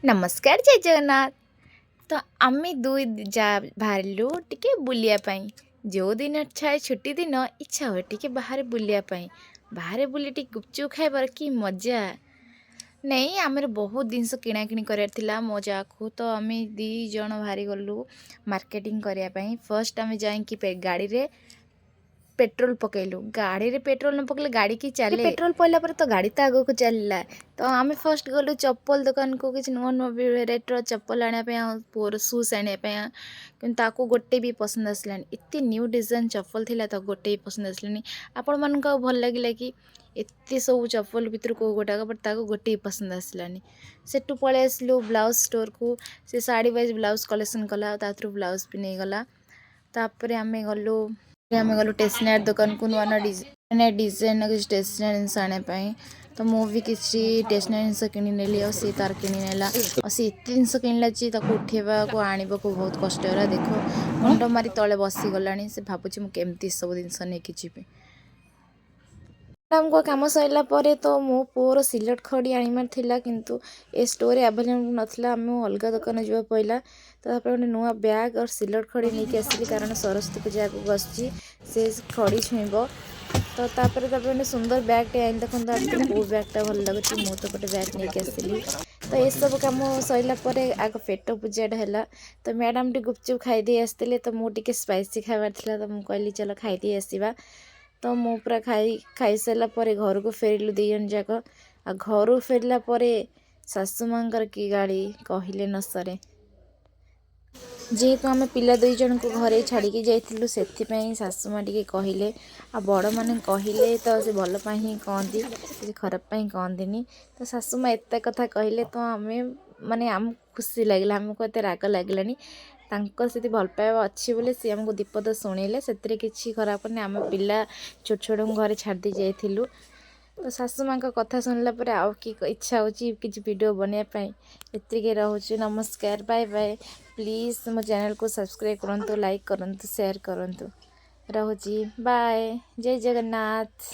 ନମସ୍କାର, ଜୟ ଜଗନ୍ନାଥ। ତ ଆମେ ଦୁଇ ଯା ବାହାରିଲୁ ଟିକେ ବୁଲିବା ପାଇଁ। ଯେଉଁଦିନ ଥାଏ ଛୁଟି ଦିନ, ଇଚ୍ଛା ହୁଏ ଟିକେ ବାହାରେ ବୁଲିବା ପାଇଁ। ବାହାରେ ବୁଲି ଟିକେ ଗୁପଚୁପ୍ ଖାଇବାର କି ମଜା! ନାଇଁ, ଆମର ବହୁତ ଜିନିଷ କିଣାକିଣି କରିବାର ଥିଲା ମୋ ଯାଆକୁ। ତ ଆମେ ଦୁଇ ଜଣ ବାହାରି ଗଲୁ ମାର୍କେଟିଂ କରିବା ପାଇଁ। ଫାର୍ଷ୍ଟ ଆମେ ଯାଇକି ଗାଡ଼ିରେ ପେଟ୍ରୋଲ ପକାଇଲୁ। ଗାଡ଼ିରେ ପେଟ୍ରୋଲ ନ ପକାଇଲେ ଗାଡ଼ି କି ଚାଲେ? ପେଟ୍ରୋଲ ପଡ଼ିଲା ପରେ ତ ଗାଡ଼ି ତ ଆଗକୁ ଚାଲିଲା। ତ ଆମେ ଫାର୍ଷ୍ଟ ଗଲୁ ଚପଲ ଦୋକାନକୁ, କିଛି ନୂଆ ନୂଆ ଭେରାଇଟିର ଚପଲ ଆଣିବା ପାଇଁ ଆଉ ପୁଅର ସୁଜ୍ ଆଣିବା ପାଇଁ। କିନ୍ତୁ ତାକୁ ଗୋଟେ ବି ପସନ୍ଦ ଆସିଲାନି। ଏତେ ନ୍ୟୁ ଡିଜାଇନ୍ ଚପଲ ଥିଲା, ତାକୁ ଗୋଟେ ବି ପସନ୍ଦ ଆସିଲାନି। ଆପଣମାନଙ୍କୁ ଆଉ ଭଲ ଲାଗିଲା କି ଏତେ ସବୁ ଚପଲ ଭିତରୁ କେଉଁ ଗୋଟାକ? ବଟ୍ ତାକୁ ଗୋଟେ ବି ପସନ୍ଦ ଆସିଲାନି। ସେଠୁ ପଳେଇ ଆସିଲୁ ବ୍ଲାଉଜ୍ ଷ୍ଟୋରକୁ। ସେ ଶାଢ଼ୀ ୱାଇଜ୍ ବ୍ଲାଉଜ୍ କଲେକ୍ସନ୍ କଲା ଆଉ ତା ଥିରୁ ବ୍ଲାଉଜ୍ ବି ନେଇଗଲା। ତାପରେ ଆମେ ଗଲୁ ଷ୍ଟେସନାରୀ ଦୋକାନକୁ, ନୂଆ ନୂଆ ଡିଜାଇନ୍ କିଛି ଷ୍ଟେସନାରୀ ଜିନିଷ ଆଣିବା ପାଇଁ। ତ ମୁଁ ବି କିଛି ଷ୍ଟେସନାରୀ ଜିନିଷ କିଣିନେଲି ଆଉ ସିଏ ତାର କିଣିନେଲା। ଆଉ ସେ ଏତେ ଜିନିଷ କିଣିଲା ଯେ ତାକୁ ଉଠେଇବାକୁ ଆଣିବାକୁ ବହୁତ କଷ୍ଟ ହେଲା। ଦେଖ, ମୁଣ୍ଡ ମାରି ତଳେ ବସିଗଲାଣି। ସେ ଭାବୁଛି ମୁଁ କେମିତି ସବୁ ଜିନିଷ ନେଇକି ଯିବି। ମ୍ୟାଡ଼ାମଙ୍କ କାମ ସରିଲା ପରେ ତ ମୋ ପୁଅର ସିଲଟ ଖଡ଼ି ଆଣିବାର ଥିଲା, କିନ୍ତୁ ଏ ଷ୍ଟୋରରେ ଆଭେଲେବୁଲ୍ ନଥିଲା। ଆମେ ଅଲଗା ଦୋକାନ ଯିବାକୁ ପଡ଼ିଲା। ତ ତାପରେ ଗୋଟେ ନୂଆ ବ୍ୟାଗ୍ ଆଉ ସିଲଟ ଖଡ଼ି ନେଇକି ଆସିଲି, କାରଣ ସରସ୍ୱତୀ ପୂଜା ଆଗକୁ ଆସୁଛି, ସେ ଖଡ଼ି ଛୁଇଁବ। ତ ତାପରେ ତାପରେ ଗୋଟେ ସୁନ୍ଦର ବ୍ୟାଗ୍ଟେ ଆଣି, ଦେଖନ୍ତୁ ଆ ଭିତରେ କେଉଁ ବ୍ୟାଗ୍ଟା ଭଲ ଲାଗୁଛି। ମୁଁ ତ ଗୋଟେ ବ୍ୟାଗ୍ ନେଇକି ଆସିଲି। ତ ଏସବୁ କାମ ସରିଲା ପରେ ଆଗ ପେଟ ପୂଜାଟା ହେଲା। ତ ମ୍ୟାଡ଼ାମ୍ ଟିକେ ଗୁପଚୁପ୍ ଖାଇଦେଇ ଆସିଥିଲେ, ତ ମୁଁ ଟିକେ ସ୍ପାଇସି ଖାଇବାର ଥିଲା। ତ ମୁଁ କହିଲି, ଚାଲ ଖାଇଦେଇ ଆସିବା। ତ ମୁଁ ପୁରା ଖାଇସାରିଲା ପରେ ଘରକୁ ଫେରିଲୁ ଦୁଇ ଜଣ ଯାକ। ଆଉ ଘରୁ ଫେରିଲା ପରେ ଶାଶୁ ମାଆଙ୍କର କି ଗାଳି କହିଲେ ନ ସରେ। ଯେହେତୁ ଆମେ ପିଲା ଦୁଇ ଜଣଙ୍କୁ ଘରେ ଛାଡ଼ିକି ଯାଇଥିଲୁ, ସେଥିପାଇଁ ଶାଶୁ ମା ଟିକେ କହିଲେ। ଆଉ ବଡ଼ମାନେ କହିଲେ ତ ସେ ଭଲ ପାଇଁ ହିଁ କହନ୍ତି, କିଛି ଖରାପ ପାଇଁ କହନ୍ତିନି। ତ ଶାଶୁ ମା ଏତେ କଥା କହିଲେ, ତ ଆମେ ମାନେ ଆମକୁ ଖୁସି ଲାଗିଲା, ଆମକୁ ଏତେ ରାଗ ଲାଗିଲାନି। ତାଙ୍କର ସେଠି ଭଲ ପାଇବା ଅଛି ବୋଲି ସିଏ ଆମକୁ ଦିପଦ ଶୁଣେଇଲେ। ସେଥିରେ କିଛି ଖରାପ ନାହିଁ। ଆମେ ପିଲା ଛୋଟ ଛୋଟଙ୍କୁ ଘରେ ଛାଡ଼ି ଦେଇ ଯାଇଥିଲୁ। ତ ଶାଶୁ ମାଆଙ୍କ କଥା ଶୁଣିଲା ପରେ ଆଉ କି ଇଚ୍ଛା ହେଉଛି କିଛି ଭିଡ଼ିଓ ବନେଇବା ପାଇଁ? ଏତିକି ରହୁଛି। ନମସ୍କାର, ବାଏ ବାଏ। ପ୍ଲିଜ୍ ମୋ ଚ୍ୟାନେଲକୁ ସବସ୍କ୍ରାଇବ୍ କରନ୍ତୁ, ଲାଇକ୍ କରନ୍ତୁ, ସେୟାର କରନ୍ତୁ। ରହୁଛି, ବାଏ, ଜୟ ଜଗନ୍ନାଥ।